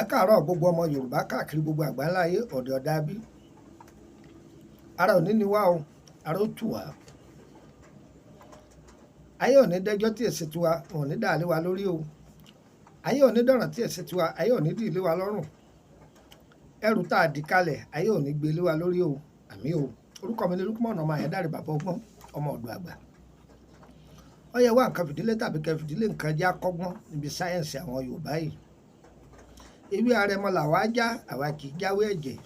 Ẹ káàárọ̀ gbogbo ọmọ Yorùbá káàkiri gbogbo àgbáńlá ayé, ọ̀dẹ̀ ọ̀dà bí. Ara ò ní ní wá o, ara ó tù wá. Ayé ò ní dẹ́jọ́ tí èsì tiwa, ò ní dà lé wa lórí o. Ayé ò ní dọ̀ràn tí èsì tiwa, ayé ò ní dì lé wa lọ́rùn. Ẹrù tá a dì kalẹ̀, ayé ò ní gbé lé wa lórí o. Àmín o. Orúkọ mi ni Lukman ọmọ Àyándárì, bàbá ọgbọ́n, ọmọ ọ̀dọ̀ àgbà. Ó yẹ wá nǹkan fìdílé tàbí kẹ́ fìdílé nǹkan jẹ́ akọ́gbọ́n níbi sáyẹ́ǹsì àwọn Yorùbá yìí. Ewé arẹmọ làwa já, àwa kì í jáwé ẹ̀jẹ̀.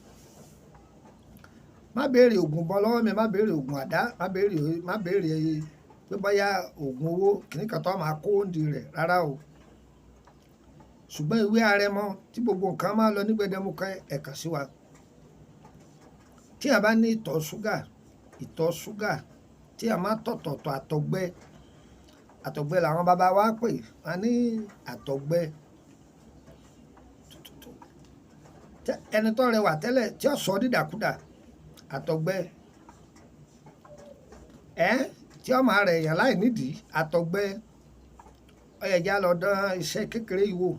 Má béèrè ògùn bọ́ lọ́wọ́ mi, má béèrè ògùn àdá, má béèrè pé bóyá ògùn owó kìíní kan tó máa kó òǹdí rẹ̀ rárá o. Ṣùgbọ́n ewé arẹmọ tí gbogbo nǹkan máa lọ ní gbẹdẹmukẹ, ẹ kàn sí wa. Tí a bá ní ìtọ̀ ṣúgà, ìtọ̀ ṣúgà tí a máa tọ̀tọ̀tọ̀, àtọ̀gbẹ, àtọ̀gbẹ làwọn bàbá wa pè wọ́n ní àtọ̀gbẹ. Ẹni tó rẹwà tẹ́lẹ̀ tí ó sọ dídàkudà, àtọ̀gbẹ ẹ́ tí ó máa rẹ̀ èèyàn láì nídìí, àtọ̀gbẹ. Ó yẹ já lọ dán iṣẹ́ kékeré yìí wò.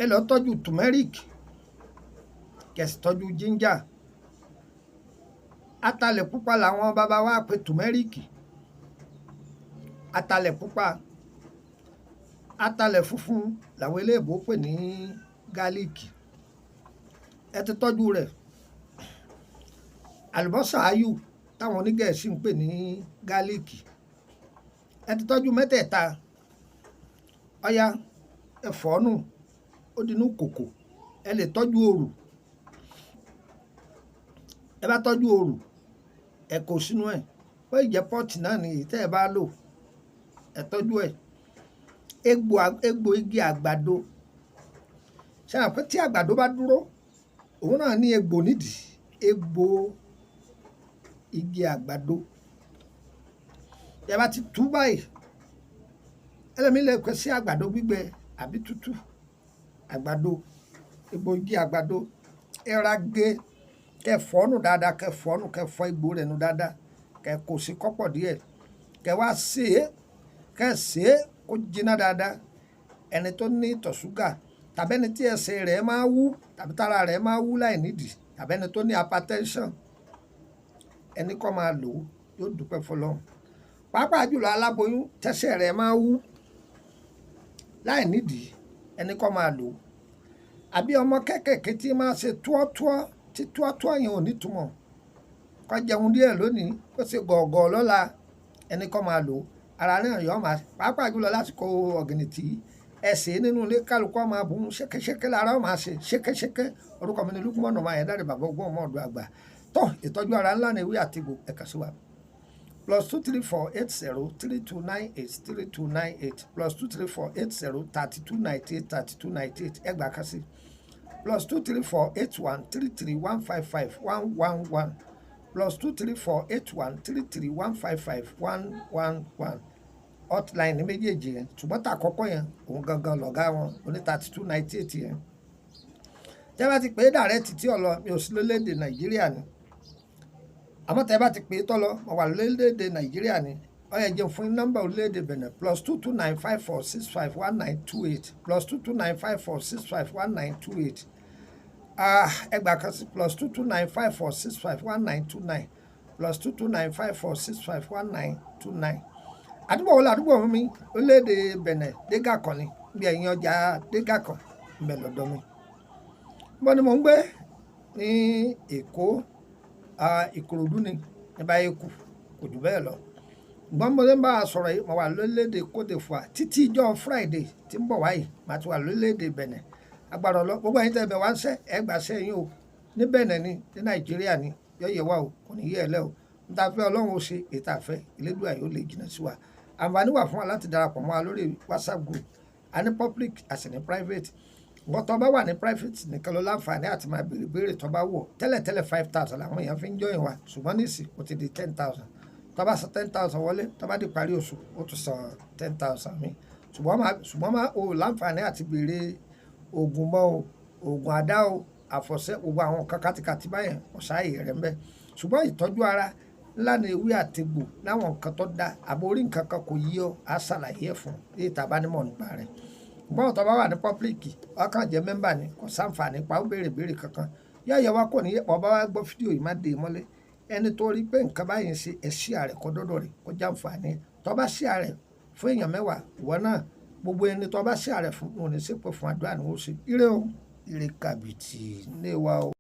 Ẹ lọ tọ́jú turmeric, kẹ́ sì tọ́jú ginger. Atalẹ̀ pupa làwọn bàbá wa pè turmeric. Atalẹ̀ pupa, atalẹ̀ funfun làwọn eléèbó pè ní garlic. Ẹ ti tọ́jú rẹ̀. Àlùbọ́sà áyù táwọn onígẹ̀ẹ́sì ń pè ní garlic. Ẹ ti tọ́jú mẹ́tẹ̀ẹ̀ta. Ọ̀yá, ẹ fọ̀ nù, ó di inú kòkò. Ẹ lè tọ́jú òrù. Ẹ bá tọ́jú òrù, ẹ kó sínú ẹ̀. Bó jẹ́ pot náà ni èyí tí ẹ bá lò, ẹ tọ́jú ẹ̀. Egbò igi àgbàdo. Ṣé ẹ mọ̀ pé tí àgbàdo bá dúró, òun náà ní egbò nídìí, egbò igi àgbàdo. Tí ẹ bá ti tú báyìí, ẹlòmíì lè pè sí àgbàdo gbígbẹ àbí tútù. Àgbàdo, egbò igi àgbàdo, ẹ ra gé, kẹ fọ́ nù dáadáa, kẹ fọ́ nù, kẹ fọ́ egbò rẹ̀ nù dáadáa, kẹ kó sí kọ́pọ̀ díẹ̀, kẹ wá sè é, kẹ sè é kó jiná dáadáa. Ẹni tó ní ìtọ̀ ṣúgà tàbí ẹni tí ẹsẹ̀ rẹ̀ máa wú tàbí tára rẹ̀ máa wú láì nídìí tàbí ẹni tó ní hypertension, ẹni kó máa lò ó, yóò dúpẹ́ fọlọ́run. Pàápàá jùlọ aláboyún tẹ́sẹ̀ rẹ̀ máa wú láì nídìí, ẹni kó máa lò ó. Àbí ọmọ kéékèèké tí máa ṣe túọ́túọ́, tí túọ́túọ́ yẹn ò ní ìtumọ̀. Kó jẹun díẹ̀ lónìí, kó ṣe gọ̀ọ̀gọ̀ lọ́la, ẹni kó máa lò ó. Ara náà yóò máa, pàápàá jùlọ lásìkò ọ̀gìnìtì, ẹ sè é nínú ilé, kálukú ó máa bù ṣékéṣéké lára ó máa ṣe ṣékéṣéké. Orúkọ mi ni Lukman ọmọ Àyándárì, bàbá ọgbọ́n, ọmọ ọ̀dọ̀ àgbà. Tọ́ ìtọ́jú ara ńlá ni ewé àti egbò, ẹ kàn sí wa. +234 80 3298 3298, +234 80 3298 3298. Ẹ gbà kan sí. +234 81 33 155 111, +234 81 33 155 111. Hotline ní méjèèjì yẹn, ṣùgbọ́n tà àkọ́kọ́ yẹn, òun gangan lọ̀gá wọn, oní 3298 yẹn. Tẹ́ bá ti pè é direct tí ò lọ, mi ò sí lórílẹ̀ èdè Nàìjíríà ni. Àmọ́ tẹ́ bá ti pè é tọ́ lọ, mo wà lórílẹ̀ èdè Nàìjíríà ni. Ó yẹ jẹ́ fún nọ́mbà orílẹ̀ èdè Benin: +229 54 65 19 28, +229 54 65 19 28. Ah, ẹ gbà kan sí: +229 54 65 19 29, +229 54 65 19 29. Àdúgbò wo làdúgbò mi? Orílẹ̀ èdè Benin, Dégàkàn ni, bí ẹ̀yìn ọjà Dégàkàn, ńbẹ lọ́dọ̀ mi. Níbo ni mò ń gbé? Ní Èkó, Ìkòròdú ni, ní báyìí kù, kò jù bẹ́ẹ̀ lọ. Ṣùgbọ́n mo lè bá a sọ̀rọ̀ yìí, mo wà lórílẹ̀ èdè Côte d'Ivoire títí ìjọ Friday tí ń bọ̀ wáyìí, màá ti wà lórílẹ̀ èdè Benin. Agbára Ọlọ́run, gbogbo ẹ̀yin tẹ́ ẹ bẹ̀ wá ń ṣẹ́, ẹ gbà ṣẹ́ yín o. Ní Benin ni, ní Nàìjíríà ni, yóò yẹ wá o, kò ní yẹ ẹ lẹ́ o. N ta fẹ́ Ọlọ́run ó ṣe, èyí tá fẹ́, Elédùà yóò lè jìnnà sí wa. Àǹfààní wà fún wa láti darapọ̀ mọ́ wa lórí WhatsApp group. A ní public, a sì ní private. Ìwọ tó bá wà ní private nìkan ló láǹfààní àti máa béèrè béèrè tó bá wọ̀. Tẹ́lẹ̀tẹ́lẹ̀, 5,000 làwọn èèyàn fi ń join wa, ṣùgbọ́n nísìnyí ó ti di 10,000. Tó bá san 10,000 wọlé, tó bá di parí oṣù, ó tún san 10,000 mi. Ṣùgbọ́n máa o láǹfààní àti béèrè òògùn mọ́ o, òògùn àdá o, àfọ̀ṣẹ́, gbogbo àwọn nǹkan kátikàti báyẹn, kò sáàyè rẹ̀ ńbẹ. Ṣùgbọ́n ìtọ́jú ara ńlá ni ewé àti egbò láwọn nǹkan tó dá, àbí orí nǹkan kan kò yé ọ, á ṣàlàyé ẹ̀ fún ọ ní ìta bá nímọ̀ nípa rẹ̀. Bọ́ọ̀ tó bá wà ní public, ọkàn jẹ́ member ni, kò sáǹfààní pa ó béèrè béèrè kankan. Yọ̀yọ̀ wa kò ní ọba wa gbọ́ fídíò yìí, má dé mọ́lẹ̀. Ẹni tó rí pé nǹkan báyìí ń ṣe, ẹ̀ share rẹ̀ kó dọ́dọ̀ rẹ̀, kó jàǹfààní. Tó bá share rẹ̀ fún èèyàn 10, ìwọ náà, gbogbo ẹni tó bá share rẹ̀ fún, wọn ò ní ṣépè fún, àdúrà ni wọ́n ṣe. Ire o, ire kàbìtì ní wa o.